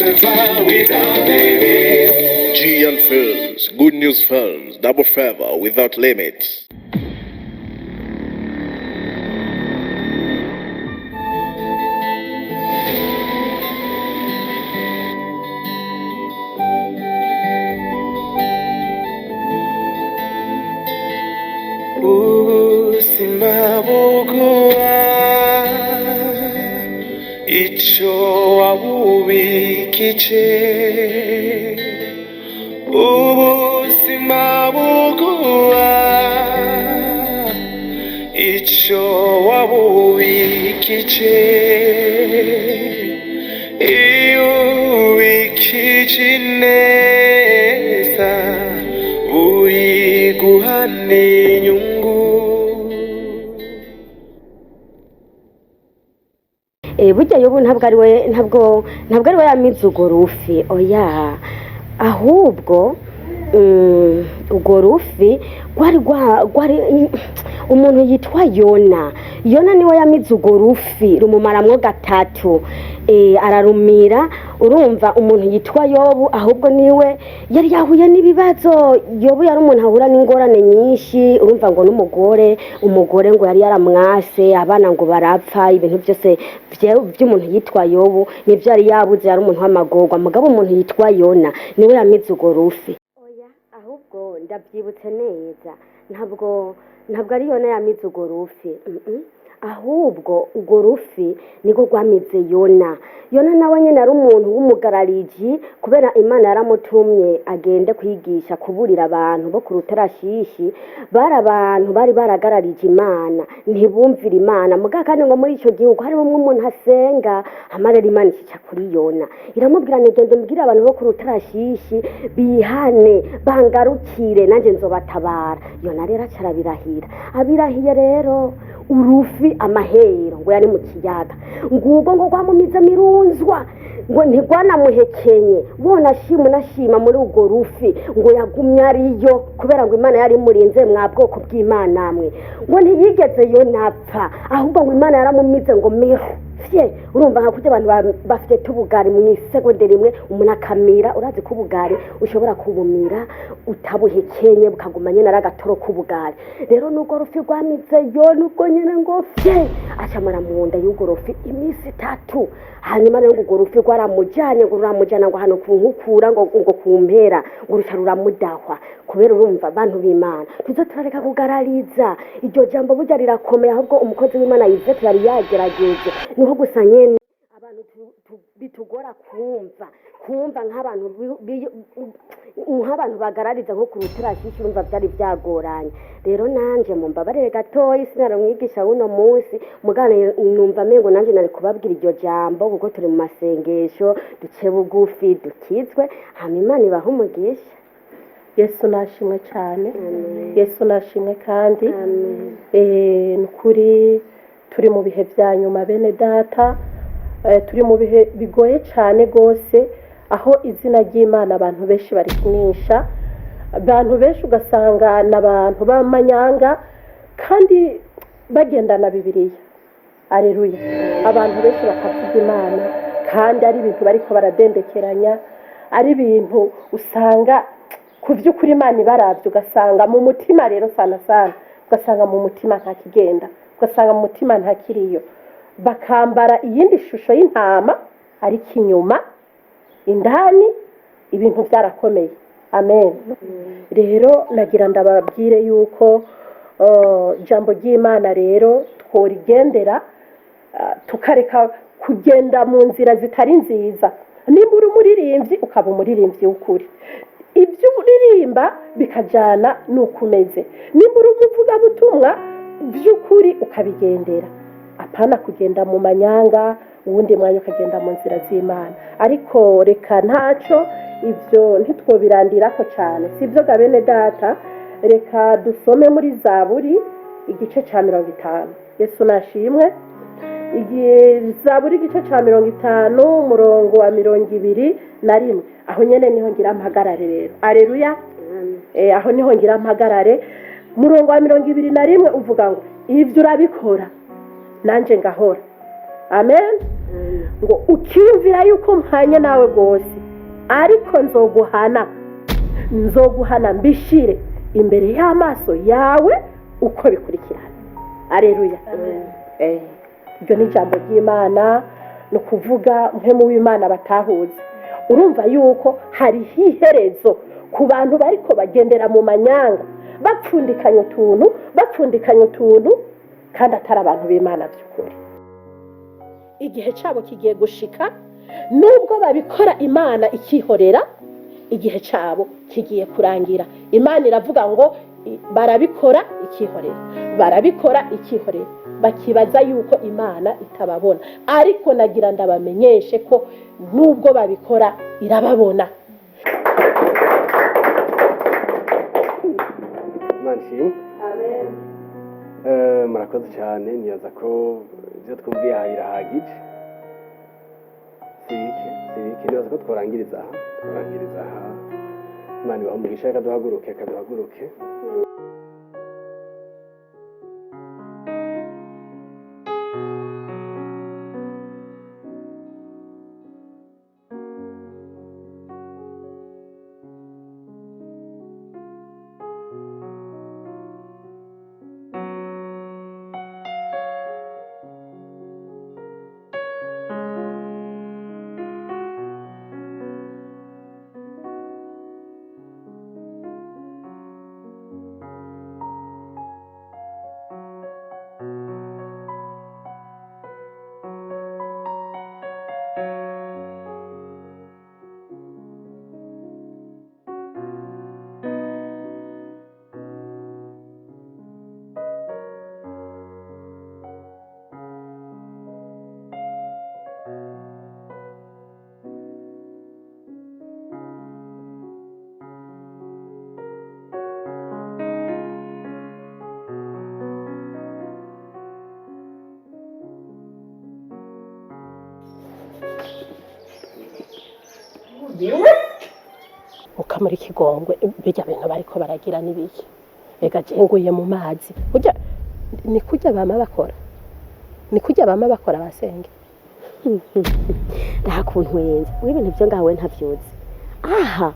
Favor without limits. GN Films, Good News Films, Double Favor without limits. Ubuzima buguha icyo wabubikije, ubuzima buguha icyo wabubikije, iyo ubikije neza buyiguha n'inyungu. Burya Yobu ntabwo ari we, ntabwo ari we yamize urwo rufi, oya. Ahubwo urwo rufi rwari umuntu yitwa Yona. Yona niwe yamize urwo rufi, rumumaramwo gatatu. Ararumira. Urumva umuntu yitwa Yobu ahubwo niwe yari yahuye n'ibibazo. Yobu yari umuntu ahura n'ingorane nyinshi. Urumva ngo n'umugore, umugore ngo yari yaramwase, abana ngo barapfa, ibintu byose by'umuntu yitwa Yobu nibyo yari yabuze, yari umuntu w'amagorwa. Mugabo umuntu yitwa Yona niwe yamize urwo rufi. Oya, ahubwo ndabyibutse neza, ntabwo ari Yona yamize urwo rufi. Ahubwo urwo rufi niko rwamize Yona. Yona nawe nyine ari umuntu w'umugarariji, kubera Imana yaramutumye agende kwigisha, kuburira abantu bo ku Rutarashishi. Bari abantu bari baragararije Imana, ntibumvire Imana. Muga kandi ngo muri icyo gihugu harimo umuntu asenga. Amarera Imana ikica kuri Yona, iramubwira ngo genda umbwire abantu bo ku Rutarashishi bihane, bangarukire, nanjye nzobatabara. Yona rero aca arabirahira. Abirahiye rero, urufi amahero ngo yari mu kiyaga, ngubwo ngo rwamumize mirunzwa, ngo ntigwanamuhekenye. Wona ashima unashima muri urwo rufi ngo yagumye ariyo, kubera ngo Imana yari imurinze. Mwa bwoko bw'Imana mwe, ngo ntiyigeze yo napfa, ahubwo ngo Imana yaramumize ngo miru fye. Urumva nka kurya abantu bafite ubugari mu isegonde rimwe umuntu akamira. Urazi ko ubugari ushobora kubumira utabuhekenye, bukaguma nyine ari agatoro k'ubugari. Rero nubwo rufi rwamize yo, nubwo nyine ngo fye, acamara mu nda y'urwo rufi iminsi 3. Hanyuma rero ngo urwo rufi rwaramujyanye, ngo ruramujyana ngo hano ku nkukura, ngo ku mpera, ngo ruca ruramudahwa. Kubera urumva, abantu b'Imana, tuze turareka kugarariza. Iryo jambo burya rirakomeye. Ahubwo umukozi w'Imana Yvette yari yagerageje, niho gusa nyene abantu bitugora kumva nk'abantu nk'abantu bagarariza nko ku Rutarashishi. Urumva byari byagoranye. Rero nanje mumbabarire gatoyi, sinari umwigisha w'uno munsi, mugane numva mengo nanje nari kubabwira iryo jambo, kuko turi mu masengesho. Duce bugufi, dukizwe, hama Imana ibahe umugisha. Yesu nashimwe cyane, Yesu nashimwe kandi. Amen. Ni ukuri turi mu bihe bya nyuma, bene data. Turi mu bihe bigoye cyane rwose, aho izina ry'Imana abantu benshi barikinisha. Abantu benshi ugasanga ni abantu b'amanyanga kandi bagendana Bibiliya. Areruya! Abantu benshi bakavuga Imana kandi ari ibintu bariko baradendekeranya, ari ibintu usanga ku by'ukuri Imana ibarabye, ugasanga mu mutima rero sana sana, ugasanga mu mutima nta kigenda, ugasanga mu mutima nta kiriyo. Bakambara iyindi shusho y'intama, ariko inyuma indani ibintu byarakomeye. Amen. Rero nagira ndababwire yuko ijambo ry'Imana rero tworigendera, tukareka kugenda mu nzira zitari nziza. Nimba uri umuririmbyi, ukaba umuririmbyi w'ukuri, ibyo uririmba bikajyana n'uko umeze. Nimba uri umuvugabutumwa by'ukuri, ukabigendera, apana kugenda mu manyanga, uwundi mwanya ukagenda mu nzira z'Imana. Ariko reka ntacyo, ibyo ntitwobirandirako cyane, si byo ga bene data? Reka dusome muri Zaburi igice cya 50. Yesu nashimwe. Zaburi igice cya 50, umurongo wa 21. Aho nyine niho ngira mpagarare rero. Areruya! Aho niho ngira mpagarare. Murongo wa 21 uvuga ngo: "Ibyo urabikora nanjye ngahora." Amen. Ngo ukiyumvira yuko mpanye nawe rwose, ariko nzoguhana, nzoguhana mbishire imbere y'amaso yawe uko bikurikirana. Areruya. Iryo ni ijambo ry'Imana, ni ukuvuga mpemu w'Imana batahuze. Urumva yuko hariho iherezo ku bantu bariko bagendera mu manyanga, bapfundikanya utuntu, bapfundikanya utuntu, kandi atari abantu b'Imana by'ukuri. Igihe cyabo kigiye gushika, nubwo babikora Imana ikihorera, igihe cyabo kigiye kurangira. Imana iravuga ngo barabikora ikihorera, barabikora ikihorera, bakibaza yuko Imana itababona. Ariko nagira ndabamenyeshe ko nubwo babikora irababona. Imana ishimwe. Murakoze cyane, nibaza ko ibyo twumviye aha birahagije. Si bike, si bike, nibaza ko tworangiriza aha, tworangiriza aha. Imana ibahe umugisha, reka duhaguruke, reka duhaguruke. Ukamura ikigongwe, bijya bintu bariko baragira n'ibiki? Ega jenguye mu mazi. Burya ni kurya bama bakora, ni kurya bama bakora basenge. Ndakuntwenza w'ibintu byo ngawe ntavyuzi. Aha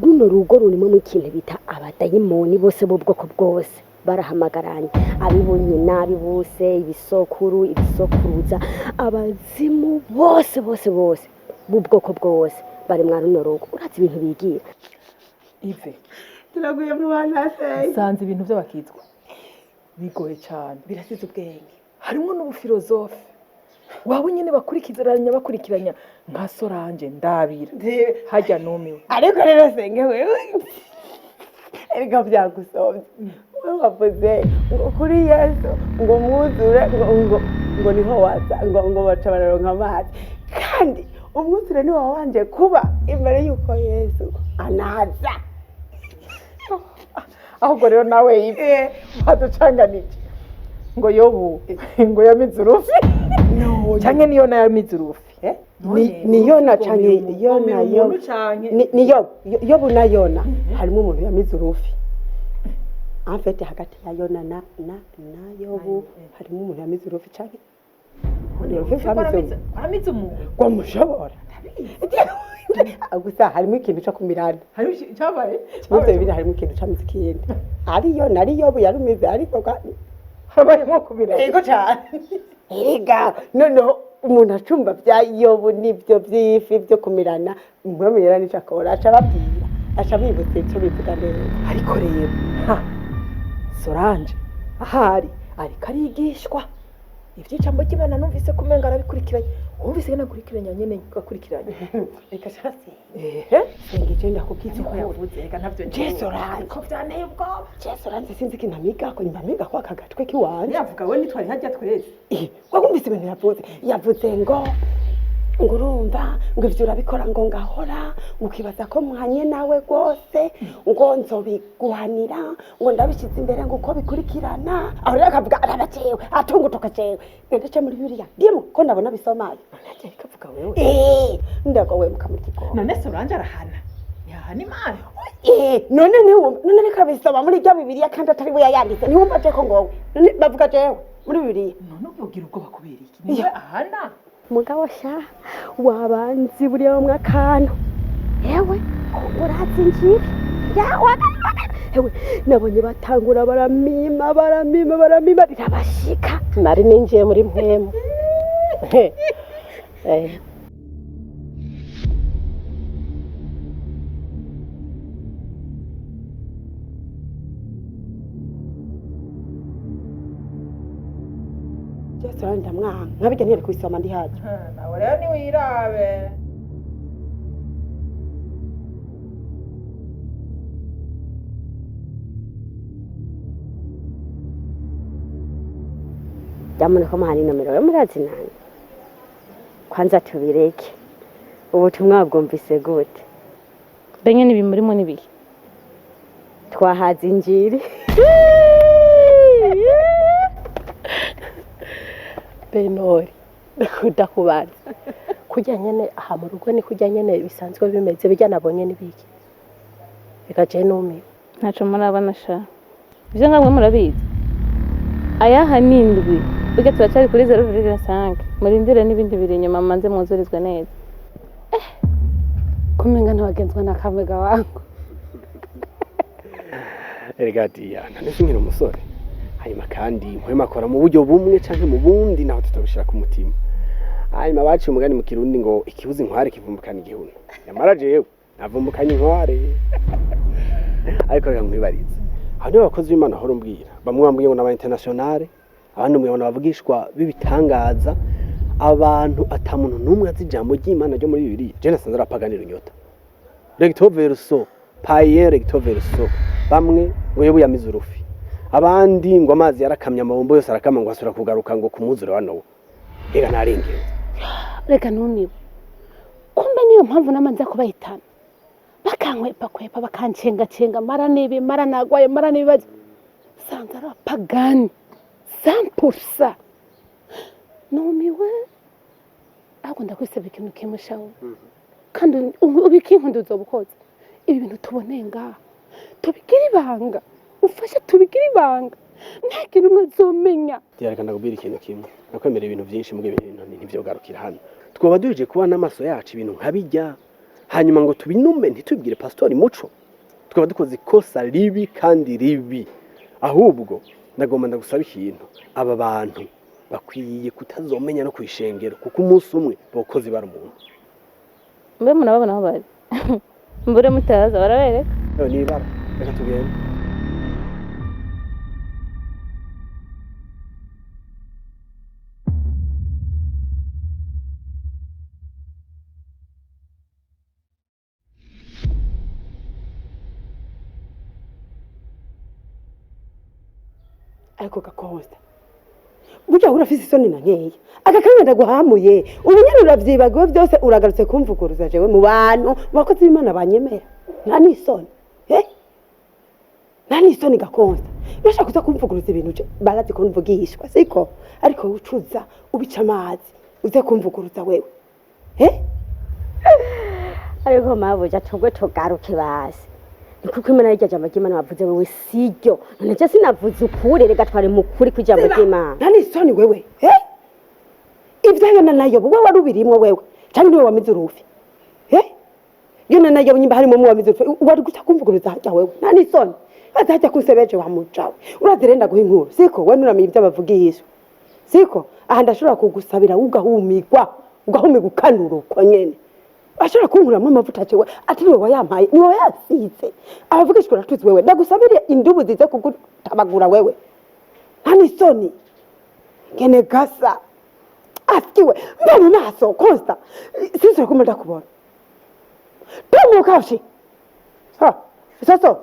runo rugo rurimo mu kintu bita abadayimoni bose b'ubwoko bwose barahamagaranye, abibonye nabi bose, ibisokuru, ibisokuruza, abazimu bose bose bose b'ubwoko bwose bari mwa runo rugo. Urazi ibintu bigira. Ive turaguye mu banasenge. Sanze ibintu by'abakizwa bigoye cyane, birasize ubwenge, harimo n'ubufilozofe waba nyine bakurikiranya bakurikiranya nka Solange ndabira hajya numiwe. Ariko rero senge wewe erega byagusomye, wewe wavuze ngo kuri Yesu ngo mwuzure ngo ngo niho waza ngo ngo baca bararonka amazi, kandi umwuzure ni wabanje kuba imbere yuko Yesu anaza. Ahubwo rero nawe Ive baducanganije ngo Yobu ngo yamize urufi canke niyo na yamize urufi. Ni Yona canke Yona Yobu, ni Yobu na Yona harimo umuntu yamize urufi. En fait hagati ya Yona na na na Yobu harimo umuntu yamize urufi canke aramize umuntu ngo mushobora. Gusa harimo ikintu cyo kumirana, harimo cyabaye ibyo bibiri harimo ikintu camize ikindi, ari Yona ari Yobu yarumize, ariko habayemo kumirana. Yego cyane. Erega noneho umuntu acumba bya Yobu nibyo by'ifi byo kumirana, umwamira nico akora aca ababwira, aca abibutsa icyo bivuga neza. Ariko rero ha Solange ahari ariko arigishwa ivy'ijambo ry'Imana, numvise kumenga arabikurikiranye, wumvise ngena kurikiranya nyene gakurikiranye. Reka shasi ehe senga icyo ndakubwiza uko yavuze, reka ntavyo Je Solange ko vyanteye ubwoba. Je Solange sinzi ikintu amigako, nyuma amiga ko aka gatwe kiwanje yavuga we nitwari hajya twese. Wumvise ibintu yavuze, yavuze ngo ngo urumva ngo ivyo urabikora ngo ngahora ukibaza ko mwanye nawe rwose ngo nzobiguhanira ngo ndabishyize imbere ngo uko bikurikirana. Aho rero akavuga arabacewe atungutuka cewe ndetse muri Bibiliya ndimo ko ndabona bisomayo ikavuga wewe ndago we mukamurikiko. None Solange arahana yahana Imana. None niwumva none reka bisoma muri rya Bibiliya kandi atari we yayanditse, niwumva je ko ngowe none bavuga jewe muri Bibiliya. None ubugira ubwoba kubera Kubera iki niwe ahana? Mugabo sha, wabanzi buriya bamwe akantu, yewe urazi injiri hewe, nabonye batangura baramima baramima baramima birabashika. Nari ninjiye muri mpwemu. Byose ndamwanga nkabijya ntiyari kubisoma ndi hajya. Nawe rero niwirabe. Jamani, ko muhana inomero yo murazi nani? Kwanza tubireke, ubutumwa bwumvise gute? Benye nibi murimo nibihe? Twahaze injiri. Benori, ndakubaza, kurya nyene aha mu rugo ni kurya nyene bisanzwe bimeze, bijya nabonye n'ibiki reka je numiwe. Ntaco murabona sha, ivyo ngamwe murabizi. Ayaha ni indwi, burya turacari kuri 0,5. Murindire n'ibindi biri inyuma, mumanze mwuzurizwe neza. Kumenga ntawagenzwa na kamega wangu. Erega Diana, nese nkiri umusore, hanyuma kandi mpwema akora mu buryo bumwe canke mu bundi, naho tutabishira ku mutima. Hanyuma baciye umugani mu Kirundi ngo ikibuza inkware kivumbukana igihuna. Nyamara jewe navumbukanye inkware. Ariko reka nkwibarize, aho nibo abakozi b'Imana ahora umbwira, bamwe bambwiye ngo n'aba internationale, abandi mbwiye ngo n'abavugishwa b'ibitangaza, abantu ata muntu n'umwe azi ijambo ry'Imana ryo muri Bibiliya. Je nasanze arapaganira inyota recto verso, paye recto verso. Bamwe ngo yobu yamize urufi, abandi ngo amazi yarakamye amabombo yose arakama, ngo asubira kugaruka ngo kumuzure wa Nowa. Ega narengewe. Reka ntumiwe, kumbe niyo mpamvu namanza kubayitana bakankwepa kwepa, bakancengacenga, mara nibi mara nagwaye mara n'ibibazo, sanze ari abapagani sampusa. Numiwe. Ahubwo ndakwisaba ikintu kimwe shawe, kandi ubikinkunda uzoba ukoze. Ibi bintu tuboneye ngaha tubigire ibanga, ufashe tubigire ibanga, nta kintu umwe azomenya. Reka ndakubwira ikintu kimwe, nakwemera ibintu byinshi, muga ibintu ntivyogarukira hano. Twaba duhejeje kuba n'amaso yacu ibintu nkabijya, hanyuma ngo tubinume ntitubwire pasitori Muco, twaba dukoze ikosa ribi kandi ribi. Ahubwo ndagomba ndagusaba ikintu, aba bantu bakwiye kutazomenya no kwishengero, kuko umunsi umwe bokoze ibara umuntu. Mbe murababona aho bari? Mbure mutaza barabereka. Ewe, ni ibara, reka tugende. Ariko gakosta, burya urafise isoni na nkeya. Aka kanya ndaguhamuye, ubu nyene uravyibagiwe byose, uragarutse kumvuguruza jewe mu bantu, mu bakozi b'Imana banyemera. Nta n'isoni, eh, nta n'isoni gakonsa. Urashaka kuza kumvuguruza ibintu barazi ko mvugishwa siko, ariko wowe ucuza ubica amazi uze kumvuguruza wewe, eh. Ariko mabuja, tugwe tugaruke basi, ni kuko Imana y'iryo jambo ry'Imana wavuze wewe siryo. None je sinavuze ukuri? Reka twari mu kuri kw'ijambo ry'Imana. Nta n'isoni wewe, eh. Ibyayo na nayo wewe wari ubirimwo wewe, cyangwa niwe wamize urufi, eh? Yona nayo nyimba harimo mu wamize urufi, wari guca kumvuguruza hajya wewe. Nta n'isoni, bazajya kusebeje wa mucawe. Urazi renda guha inkuru siko, we nuramenya ibyo bavugishwa siko. Aha ndashobora kugusabira ugahumigwa, ugahumigwa ukanura uko nyene. Ashobora kunkuramwo amavuta jewe atari wewe wayampaye, ni wowe yasize. Abavugishwa uratuzi wewe, ndagusabire indubu zize kugutabagura wewe. Nta n'isoni ngene gasa afiwe mba mu maso konsta, sinzira kuma ndakubona. Tumuka shi ha soso,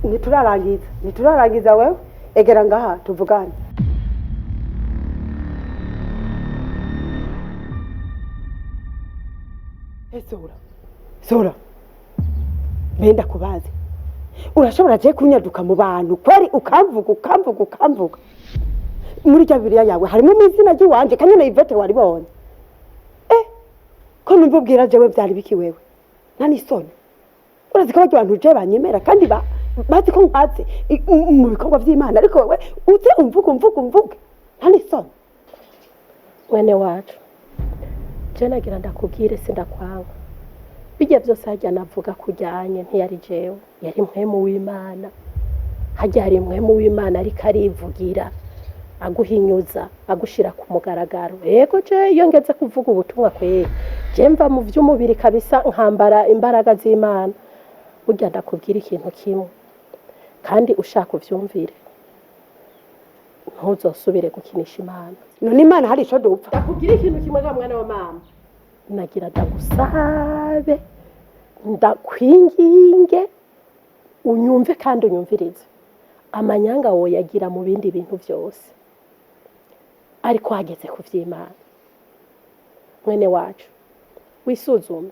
ntiturarangiza, ntiturarangiza. Wewe egera ngaha tuvugane. Sora sora, mbe ndakubaze, urashobora je kunyaduka mu bantu kweri, ukamvuga ukamvuga ukamvuga? Muri rya Bibiliya yawe harimo mu izina ry'iwanje kanyene Ivete waribonye, eh? Ko numva ubwira jewe byari biki wewe? Nta n'isoni. Urazi ko barya bantu je banyemera kandi bazi ko nkatse mu bikorwa vy'Imana, ariko wewe uze umvuga umvuga umvuge, nta n'isoni. Mwene wacu, je nagira ndakubwire, sindakwanga. Bijya byose hajya navuga kujyanye ntiyari jewe, yari mpwemu w'Imana. Hajya hari mpwemu w'Imana ariko arivugira, aguhinyuza, agushira ku mugaragaro. Yego, je iyo ngeze kuvuga ubutumwa kweri, je mva mu vy'umubiri kabisa nkambara imbaraga z'Imana. Burya ndakubwira ikintu kimwe kandi ushaka uvyumvire, ntuzosubire gukinisha Imana. None Imana hari ico dupfa? Ndakubwira ikintu kimwe ga mwana wa mama, nagira ndagusabe, ndakwinginge, unyumve kandi unyumvirize. Amanyanga woyagira mu bindi bintu byose, ariko hageze ku vy'Imana, mwene wacu, wisuzume,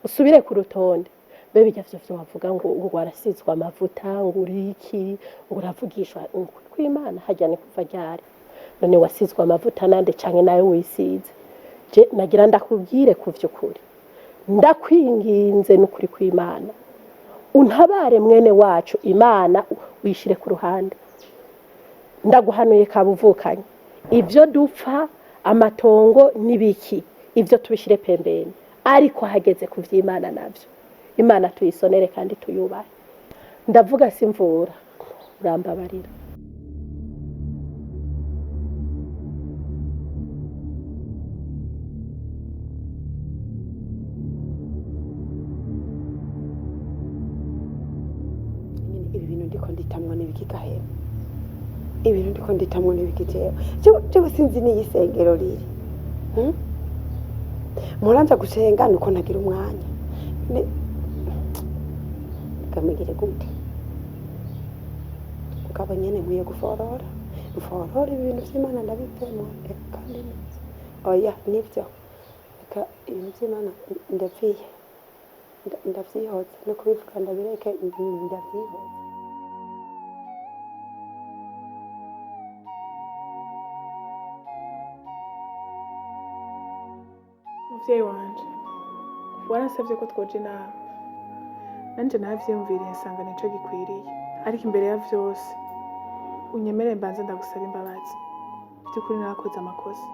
usubire ku rutonde. Mbe bijya vyo vyo wavuga ngo warasizwe amavuta, ngo uri iki, ngo uravugishwa, ukuri kw'Imana hajya ni kuva ryari? None wasizwe amavuta nande, canke nawe wisize? Je nagira ndakubwire ku vy'ukuri, ndakwinginze n'ukuri kw'Imana, untabare mwene wacu. Imana wishire ku ruhande. Ndaguhanuye kabuvukanye, ibyo dupfa amatongo n'ibiki, ibyo tubishyire pembeni, ariko hageze ku vy'Imana navyo, Imana tuyisonere kandi tuyubahe. Ndavuga simvura, urambabarira. Nyine ibi bintu ndiko nditamwo n'ibiki gahera? Ibintu ndiko nditamwo n'ibiki? Jewe sinzi n'iyi sengero riri. Muranza gusenga nuko ntagira umwanya. Gamigire gute? Mugabo nyene nkwiye guforora, mforora ibi bintu vy'Imana ndabivemo. Reka kandi neza, oya, nivyo, reka ibintu vy'Imana ndavyiye, ndavyihoze no kubivuga, ndabireke, ndavyihoze. Muvyeyi wanje, waransavye ko twoja inama, nanje naravyiyumviriye nsanga nico gikwiriye. Ariko imbere ya vyose, unyemerere mbanze ndagusaba imbabazi. By'ukuri narakoze amakosa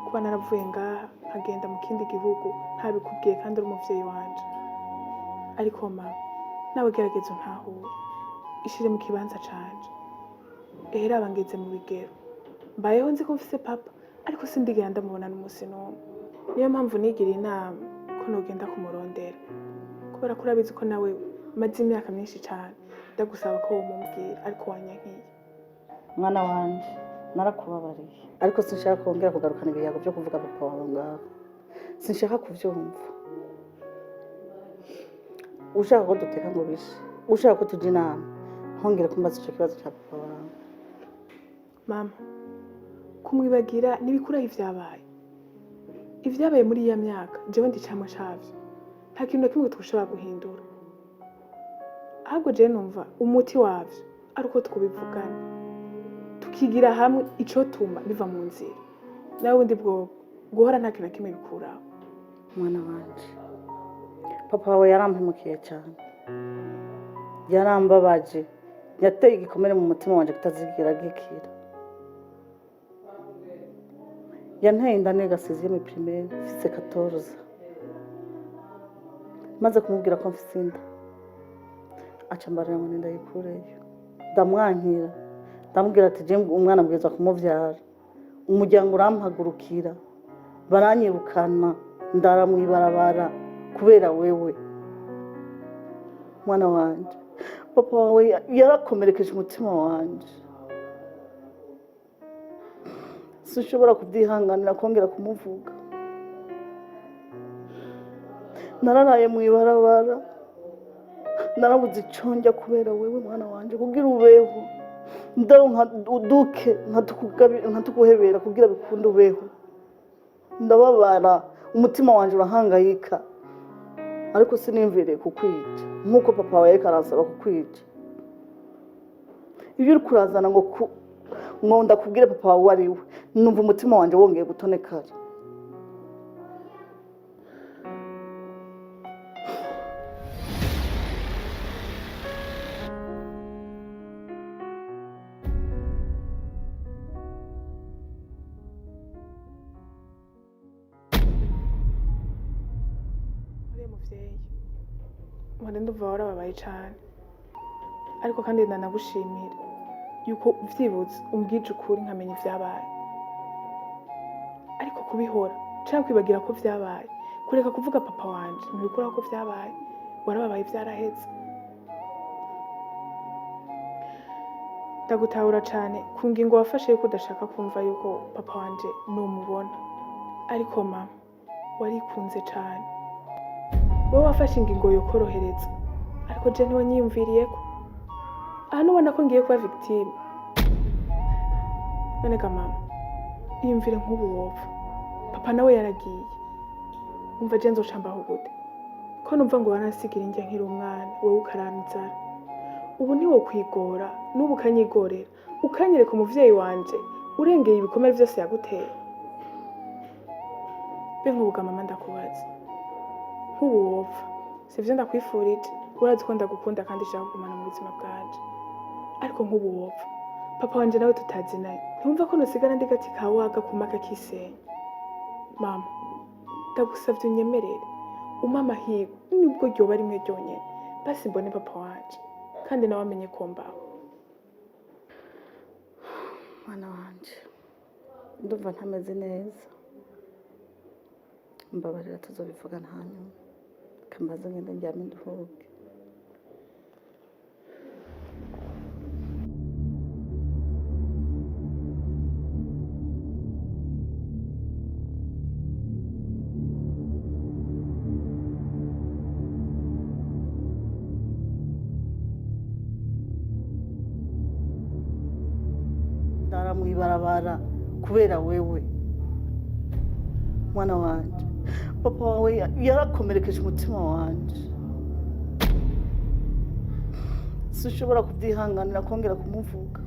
kuba naravuye ngaha nkagenda mu kindi gihugu ntabikubwiye, kandi uri umuvyeyi wanje. Ariko mama, nawe gerageza untahure, ishire mu kibanza canje. Ehera ngeze mu bigero, mbayeho nzi ko mfise papa, ariko sindigera ndamubona n'umunsi n'umwe. Niyo mpamvu nigiriye inama ko nogenda kumurondera, kubera ko urabizi ko nawe maze imyaka myinshi cyane ndagusaba ko womubwira, ariko wanyankiye. Mwana wanje, narakubabariye, ariko sinshaka kongera kugarukana ibiyago byo kuvuga papa wawe ngaho. Sinshaka kuvyumva. Ushaka ko duteka ngo bishe, ushaka ko tujya inama, ntongere kumbaza ico kibazo ca papa wawe. Mama, kumwibagira ntibikuraho ivyabaye muri iya myaka. Jewe ndi camwe cavyo, nta kintu na kimwe twoshobora guhindura. Ahubwo jewe numva umuti wavyo ari uko twobivugana, tukigira hamwe icotuma biva mu nzira. Nawe ubundi bwobwo guhora nta kintu na kimwe bikuraho. Mwana wanje, papa wawe yarampemukiye cyane, yarambabaje, yateye igikomere mu mutima wanje kutazigera gikira. Yanteye inda niga sixième primaire, mfise 14. Maze kumubwira ko mfise inda, aca mbarira ngo ndayikureyo. Ndamwankira, ndamubwira ati: "Je umwana mbwirizwa kumuvyara." Umuryango urampagurukira, baranyirukana, ndara mw'ibarabara kubera wewe. Mwana wanje, papa wawe yarakomerekeje umutima wanje, sinshobora kubyihanganira kongera kumuvuga. Nararaye mu ibarabara, narabuze ico njya kubera wewe, mwana wanje, kugira ubeho. Ndaronka uduke nkatuguhebera kugira bikunde ubeho. Ndababara, umutima wanje urahangayika, ariko sinimvireye kukwica nk'uko papa wawe yariko aransaba kukwica. Ibyo uri kurazana ngo ndakubwire papa wawe ari we, numva umutima wanje wongeye gutonekara. Muvyeyi, mpora ndumva warababaye cane, ariko kandi ndanagushimira yuko uvyibutse umbwije ukuri nkamenya ivyabaye. Ariko kubihora canke kwibagira ko vyabaye, kureka kuvuga papa wanje ntibikuraho ko vyabaye. Warababaye, vyaraheze. Ndagutahura cane ku ngingo wafashe yuko udashaka kumva yuko papa wanje numubona, ariko mama, warikunze cane. Wowe wafashe ingingo yokorohereza, ariko je ntiwanyiyumviriyeko. Aha nubona ko ngiye kuba victime. None ga mama, iyumvire nk'ubu wopfa, papa nawe yaragiye, umva je nzoca mbaho gute? Ko numva ngo waransigira indya nkiri umwana, wowe ukarara inzara. Ubu ntiwokwigora n'ubu ukanyigorera, ukanyereka umuvyeyi wanje urengeye ibikomere vyose yaguteye. Be nk'ubuga mama, ndakubaza, nk'ubu wopfa, sivyo ndakwifurije, urazi ko ndagukunda kandi nshaka kugumana mu buzima bwanje, ariko nk'ubu wopfa, papa wanje nawe tutazinanye, ntiwumva ko nosigara ndi gati ka waga kuma kakisenya? Mama, ndagusavye unyemerere umpe amahirwe, nubwo ryoba rimwe ryonyene, basi mbone papa wanje kandi nawe amenye ko mbaho. Mwana wanje, ndumva ntameze neza, mbabarira, tuzobivugana hanyuma. Kamaze ngende ndyame nduhuke. Ndara mw'ibarabara kubera wewe, mwana wanje. Papa wawe yarakomerekeje umutima wanje, sinshobora kubyihanganira kongera kumuvuga.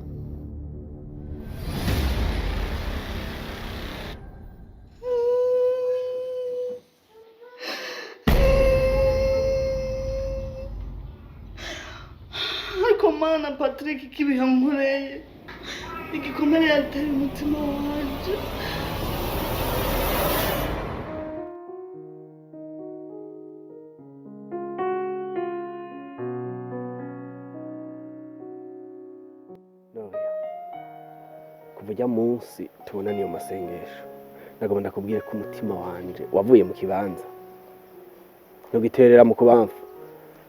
Ariko mana, Patrick ikibiha nkoreye, igikomere yateye umutima wanje. Noya, kuva ujya munsi tubona niyo masengesho, nagomba ndakubwire ko umutima wanje wavuye mu kibanza ntugiterera mu kubamfu,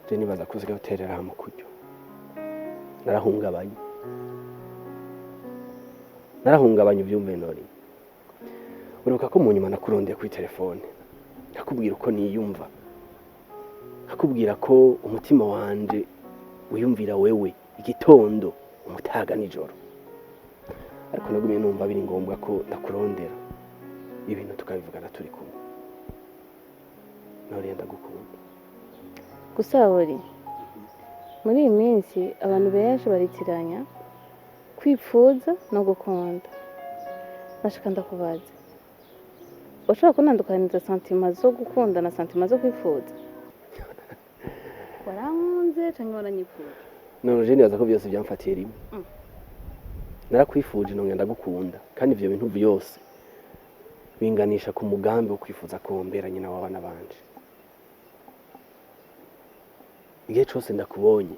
je nibaza ko usigaye uterera mu kuryo. Narahungabanye, narahungabanye, ubyumve nori. Uribuka ko mu nyuma nakurondeye kuri telefone, nkakubwira uko niyumva, nkakubwira ko umutima wanje wiyumvira wewe igitondo, umutaga, nijoro, ariko nagumye numva biri ngombwa ko ndakurondera, ibintu tukabivugana turi kumwe. Noriya, ndagukunda. Gusa buri muri iyi minsi abantu benshi baritiranya kwipfuza no gukunda. Nashaka ndakubaza, ushobora kunandukaniza sentiments zo gukunda na sentiments zo kwipfuza? Warankunze cyangwa waranyipfuza? None je nibaza ko byose byamfatiye rimwe. Narakwifuje, nongera ndagukunda, kandi ivyo bintu byose binganisha ku mugambi wo kwifuza kombera nyina w'abana banje. Igihe cose ndakubonye,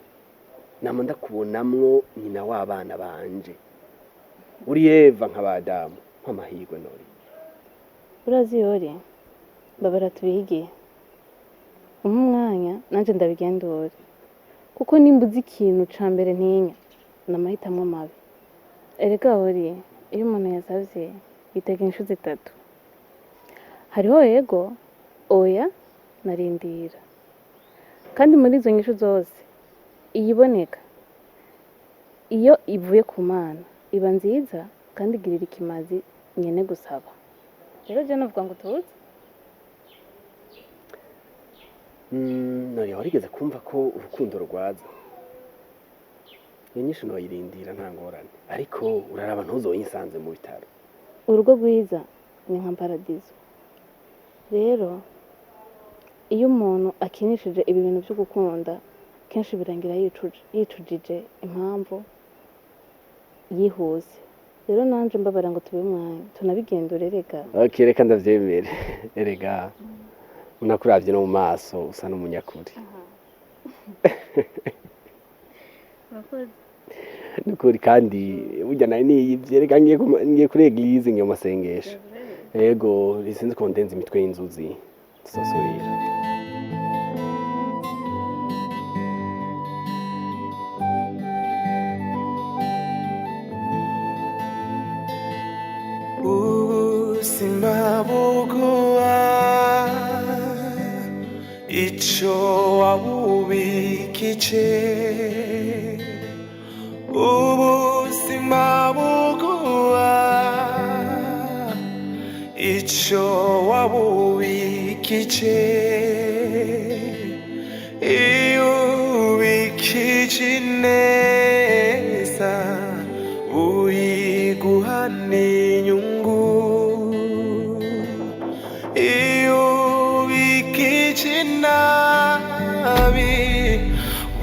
nama ndakubonamwo nyina w'abana banje. Uri Eva nk'abadamu, nk'amahirwe nori. Urazi yori, babara tubihigiye, umpe umwanya nanjye ndabigendure, kuko nimba uzi ikintu ca mbere ntinya ni amahitamo mabi. Erega ori, iyo umuntu yasavye yitega inshuro zitatu: hariho yego, oya, narindira. Kandi muri izo nyishu zose, iyiboneka iyo ivuye ku Mana iba nziza kandi igirira ikimazi nyene gusaba. Rero je novuga ngo tuze. Nori, warigeze kumva ko urukundo rwaza? Iyo nyinshi noyirindira, nta ngorane, ariko uraraba ntuzoyinsanze mu bitaro. Urugo rwiza ni nka paradizo. Rero iyo umuntu akinishije ibi bintu byo gukunda, kenshi birangira yicujije impamvu yihuse. Rero nanje mbabara ngo tube umwanya tunabigendure rega. Okay, reka ndavyemere. Erega Unakuravye no mu maso usa n'umunyakuri. Urakoze. Nukuri kandi burya nari niyivye, reka ngiye kuri église, ngiye mu masengesho. Yego, sinzi ko ndenze imitwe y'inzuzi, tuzosubira. Ubuzima buguha icyo wabubikije, ubuzima buguha icyo wabubikije. Iyo ubikije neza uyiguha n'inyungu, iyo ubikije nabi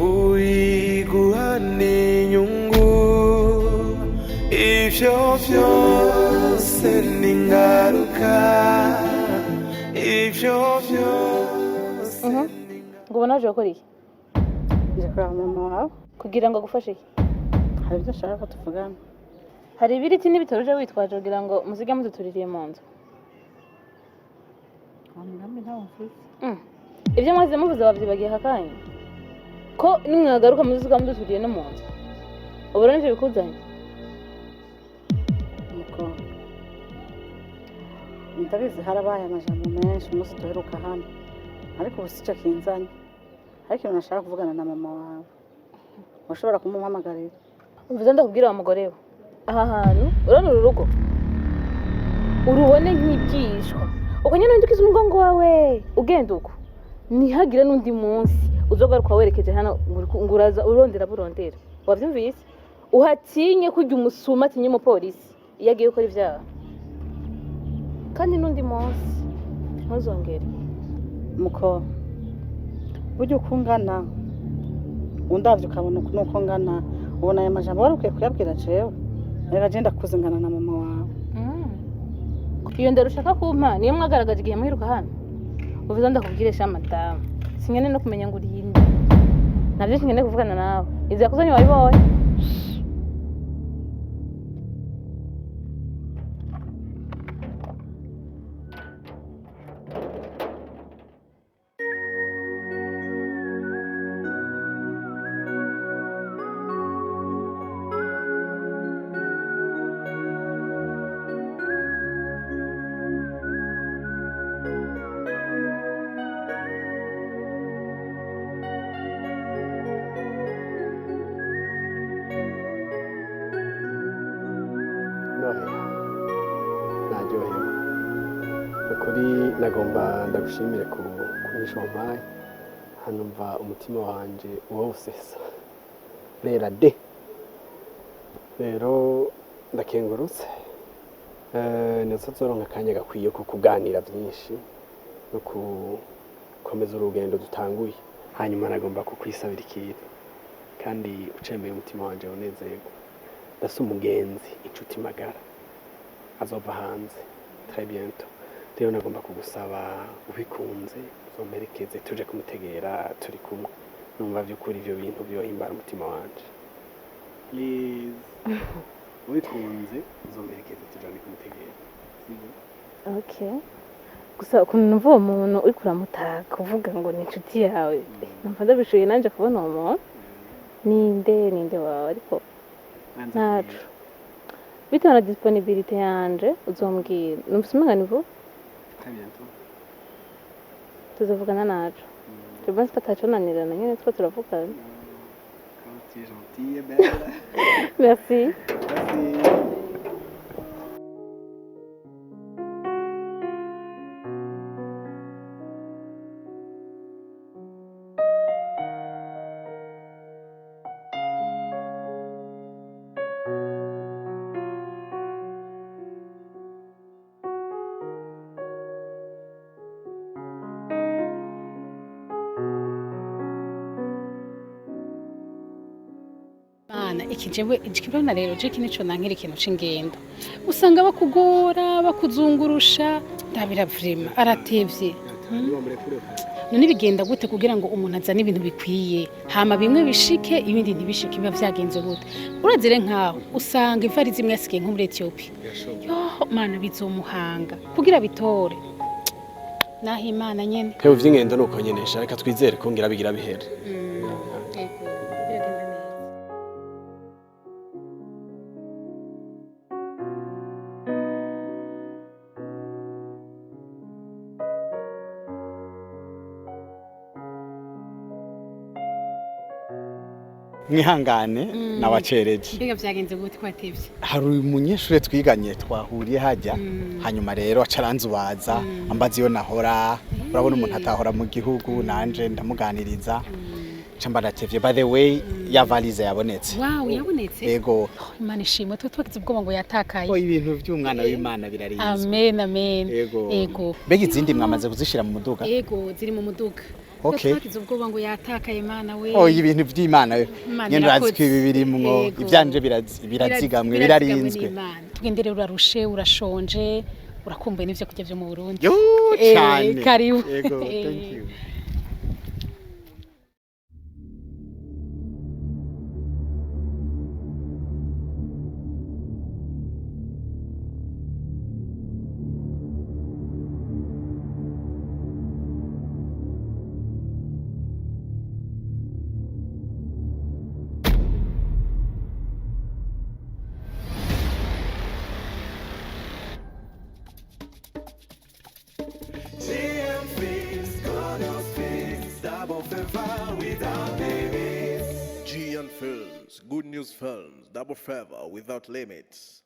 uyiguha n'inyungu. Ivyo vyose ni ingaruka, ivyo vyose. Ngo ubona waje gukora iki? Nje kuraba mama wawe. Kugira ngo agufashe iki? Hari ibyo nshaka ko tuvugana. Hari ibiriti n'ibitoro uje witwaje kugira ngo muzige mudutuririye mu nzu? Uwo mugambi ntawo mfise. Ibyo mwaze muvuze wabyibagiye aka kanya, ko nimwagaruka muzuka muduturiye no mu nzu? Ubu rero nivyo bikuzanye? Umukobwa, ndabizi harabaye amajambo menshi umunsi duheruka hano, ariko ubu sico kinzanye. Hari ikintu nashaka kuvugana na mama wawe, ushobora kumumpamagarira? Umvuze, ndakubwira wa mugore we, aha hantu urabona uru rugo urubone nk'ibyishwa uko nyine uhindukiza umugongo wawe ugenda uko, ntihagire n'undi munsi uzogaruka werekeje hano ngo uraza urondera burondera. Wabyumvise? Uhatinye kurya umusuma atinye umupolisi iyo agiye gukora ibyaha. Kandi n'undi munsi ntuzongere. Muko burya uko ungana, undavye ukabona nuko ngana, ubona aya majambo wari ukwiye kuyabwira jewe? Reka je ndakuze, ngana na mama wawe. Iyo ndero ushaka kumpa niyo mwagaragaje igihe muheruka hano? Uvuze, ndakubwire sha madamu, sinkene no kumenya ngo urinde nabyo, sinkene kuvugana nawe. Inzu yakuzanye wayibonye. None naryohewe ukuri. Nagomba ndagushimire ku nyishu wampaye hano. Mva umutima wanje wawusesa rera de. Rero ndakengurutse. Ndetse tuzoronka akanya gakwiye ko kuganira byinshi no gukomeza urugendo dutanguye. Hanyuma nagomba kukwisabira ikintu, kandi ucemeye umutima wanje unezerwa. Ndafise umugenzi, inshuti magara, azova hanze très bientôt. Rero nagomba kugusaba, ubikunze, uzomperekeze tuje kumutegera turi kumwe. Numva vy'ukuri ivyo bintu vyohimbara umutima wanje. Please, ubikunze uzomperekeze tujane kumutegera, sivyo? Okay, gusa ukuntu numva uwo muntu uriko uramutaka uvuga ngo ni inshuti yawe, numva ndabishoboye nanje kubona uwo muntu. Ninde wawe? Ariko ntaco, bitewe na disponibilité yanje uzombwira. Numvise umenga ni vuba. Très bientôt. Tuzovugana naco. Je pense ko ataconanirana nyene, two turavugana. Comme tu es gentille et belle. Merci. Merci. Mana, iki jewe ikibona rero je iki nico nankira, ikintu c'ingendo. Usanga bakugora, bakuzungurusha. Ndabira vraiment aratevye. None bigenda gute kugira ngo umuntu azane ibintu bikwiye, hama bimwe bishike ibindi ntibishike? Biba vyagenze gute? Urazire nkaho usanga ivari zimwe yasigaye nko muri Ethiopia. Yo mana, bizomuhanga kugira bitore naho Imana nyene. Hewe, ivy'ingendo nuko nyene sha, reka twizere ko ngira bigira bihere. Ego, biragenda neza. Mwihangane, nawacereje. Mbega vyagenze gute ko watevye? Hari umunyeshure twiganye twahuriye hajya, hanyuma rero aca aranzubaza, ambaza iyo nahora. Urabona umuntu atahora mu gihugu, nanje ndamuganiriza, nca mba ndatevye. By the way, ya valise yabonetse. Wow, yabonetse? Yego. Imana ishimwe, twe twagize ubwoba ngo yatakaye. Oh, ibintu by'umwana w'Imana birarinzwe. Amen, amen. Yego. Ego. Mbega izindi mwamaze kuzishira mu muduga? Ego, ziri mu muduga. Okay. Twe twagize ubwoba ngo yatakaye, Mana we. Oh, ibintu by'Imana Imana nyene urazi irakoze. ko ibi birimwo. Yego. Ivyanje birazigamwe, birarinzwe. N'Imana. Tugende rero, urarushe, urashonje, urakumbuye n'ivyo kurya vyo mu Burundi. Yo, cane. Karibu. Yego, thank you. GM Films, Glorious Films, double favor without limits. GN Films, Good News Films, double favor without limits.